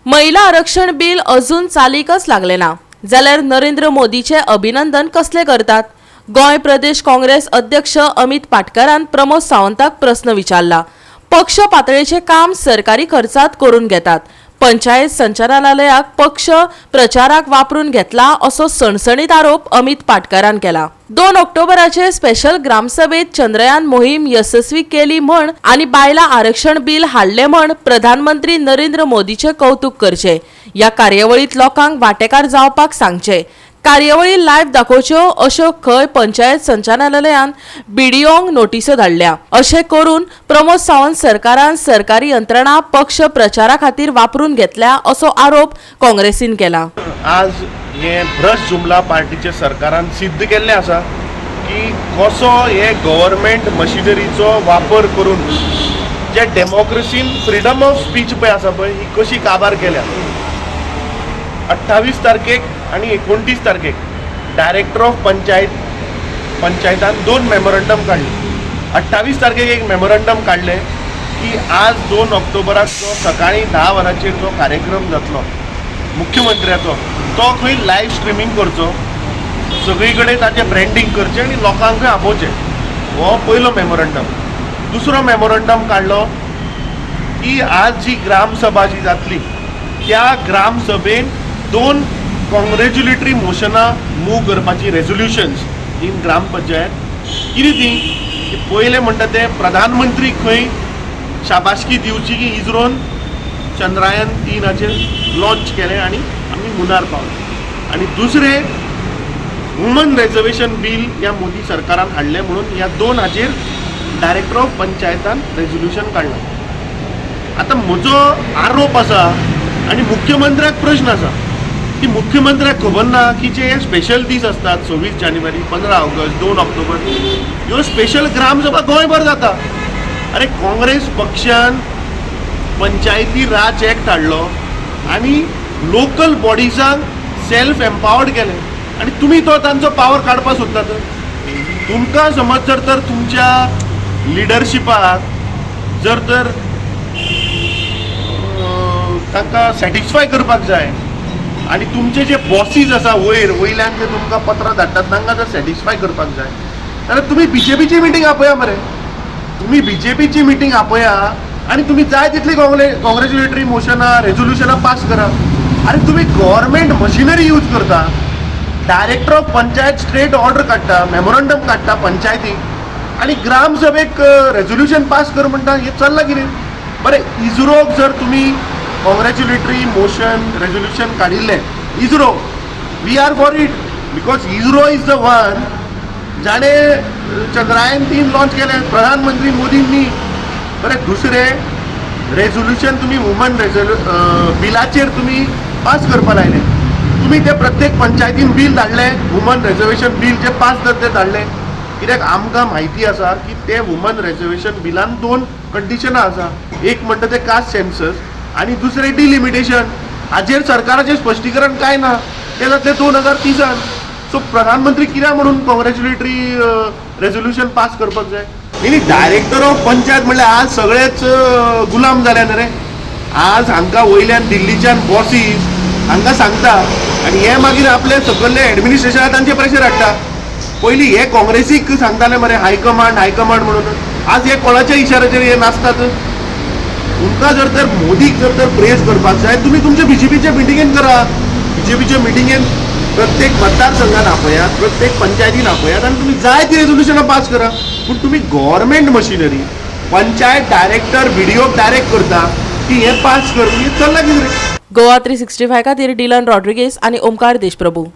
महिला आरक्षण बिल अजून चालीकच लागलें ना जाल्यार नरेंद्र मोदीचे अभिनंदन कसले करतात? गोंय प्रदेश काँग्रेस अध्यक्ष अमित पाटकारान प्रमोद सावंताक प्रस्न विचारला. पक्ष पातळेचें काम सरकारी खर्चात करून घेतात. पंचायत संचालनालयाक पक्ष प्रचाराक वापरून घेतला असो सणसणीत आरोप अमित पाटकारान केला. 2 ऑक्टोबराचे स्पेशल ग्रामसभेत चंद्रयान मोहीम येसस्वी केली म्हण आनी बायलां आरक्षण बिल हाडलें म्हण प्रधानमंत्री नरेंद्र मोदीचें कौतुक करचें. ह्या कार्यावळींत लोकांक वांटेकार जावपाक सांगचें. कार्यावळी लायव्ह दाखोवच्यो अश्यो खंय पंचायत संचालनालयान बीडीओंक नोटिसो धाडल्या. अशें करून प्रमोद सावंत सरकारान सरकारी यंत्रणा पक्ष प्रचारा खातीर वापरून घेतल्या असो आरोप काँग्रेसीन केला. आज हे भ्रश्ट जुमला पार्टीचे सरकारान सिद्ध केल्लें आसा की कसो हे गव्हर्मेंट मशिनरीचो वापर करून जे डेमोक्रेसीन फ्रिडम ऑफ स्पीच पळय आसा पळय, ही कशी काबार केल्या. 28 तारखेक आनी 29 तारखेक डायरेक्टर ऑफ पंचायत पंचायतान दोन मेमोरंडम काडले. 28 तारखेक एक मेमोरंडम काडलें की आज 2 ऑक्टोबराक जो सकाळीं 10 वरांचेर जो कार्यक्रम जातलो मुख्यमंत्र्याचो, तो खंय लायव्ह स्ट्रिमींग करचो, सगळी कडेन ताचें ब्रँडींग करचें आनी लोकांकय आपोवचें. हो पयलो मेमोरंडम. दुसरो मेमोरंडम काडलो की आज जी ग्रामसभा जी जातली, त्या ग्रामसभेन दोन कॉंग्रेच्युलेटरी मोशनां मूव करपाची, रेजोल्युशन्स इन ग्रामपंचायत. कितें ती? की पयलें म्हणटा तें प्रधानमंत्री खंय शाबासकी दिवची की इस्रोन चंद्रायन 3हाचेर लॉन्च केलें आनी आमी मुनार पावले. आनी दुसरें, वुमन रेजर्वेशन बील ह्या मोदी सरकारान हाडलें म्हणून. ह्या दोन हाचेर डायरेक्टर ऑफ पंचायतान रेजोल्युशन काडलां. आतां म्हजो आरोप आसा आनी मुख्यमंत्र्याक प्रश्न आसा की मुख्यमंत्र्याक खबर ना की जे हे स्पेशल दीस आसतात, 26 जानेवारी, 15 ऑगस्ट, 2 ऑक्टोबर, ह्यो स्पेशल ग्रामसभा गोंयभर जाता. अरे, काँग्रेस पक्षान पंचायती राज एक्ट हाडलो आनी लोकल बॉडिजांक सेल्फ एम्पावर्ड केलें आनी तुमी तो तांचो पावर काडपाक सोदतात. तुमकां समज जर तर तुमच्या लिडरशिपाक जर तर तांकां सॅटिस्फाय करपाक जाय आनी तुमचे जे बॉसीज आसा वयर वयल्यान जे तुमकां पत्रां धाडटात, तांकां जर सॅटिस्फाय करपाक जाय जाल्यार तुमी बीजेपीची मिटींग आपया मरे. तुमी बीजेपीची मिटींग आपया आनी तुमी जाय तितली कॉंग्रेच्युलेटरी मोशनां, रेजोल्युशनां पास करा. आनी तुमी गव्हर्मेंट मशिनरी यूज करता. Director of panchayat straight order काडटा, मेमोरंडम काडटा पंचायतीक आनी ग्रामसभेक रेजोल्युशन पास कर म्हणटा. हें चल्लां कितें? बरें, इस्रोक जर तुमी कॉंग्रेच्युलेटरी मोशन, रेजोल्युशन काडिल्लें, ISRO, we are for it because ISRO is the one जाणें चंद्रायन 3 लॉन्च केलें, प्रधानमंत्री मोदींनी. बरें, दुसरें रेजोल्युशन तुमी वुमन रेजोल्यू बिलाचेर तुमी पास करपा लायलें. तुमी ते प्रत्येक पंचायतीन बील धाडलें, वुमन रेजर्वेशन बील जे पास जाता ते धाडले. कित्याक आमकां म्हायती आसा की ते वुमन रेजर्वेशन बिलान दोन कंडिशनां आसा. एक म्हणटा ते कास्ट सेन्सस आनी दुसरें डिलिमिटेशन. हाजेर सरकाराचें स्पश्टीकरण कांय ना. तें जातलें 2030आन. सो प्रधानमंत्री कित्याक म्हणून कॉंग्रेच्युलेटरी रेजोल्युशन पास करपाक जाय? न्ही, डायरेक्टर ऑफ पंचायत म्हणल्यार आज सगळेच गुलाम जाल्या न्ही रे. आज हांकां वयल्यान दिल्लीच्यान बॉसीस हांकां सांगता आनी हे मागीर आपले सकयले एडमिनिस्ट्रेशनाक तांचे प्रेशर हाडटा. पयलीं हे काँग्रेसीक सांगताले मरे, हायकमांड, हायकमांड म्हणून. आज हे कोणाच्या इशाऱ्याचेर हे नाचतात? तुमकां जर तर मोदीक जर तर प्रेज करपाक जाय, तुमी तुमच्या बीजेपीच्या मिटिंगेन करा. बीजेपीच्या मिटिंगेन प्रत्येक मतदारसंघात आपयात, प्रत्येक पंचायतीन आपयात आनी तुमी जाय ती रेजोल्युशनां पास करा. पूण तुमी गव्हर्मेंट मशिनरी, पंचायत डायरेक्टर, बीडीओक डायरेक्ट करता की हें पास कर, हें चल्लां कितें रे? गोवा 365 खातीर डिलन रॉड्रिगेस आनी ओमकार देशप्रभू.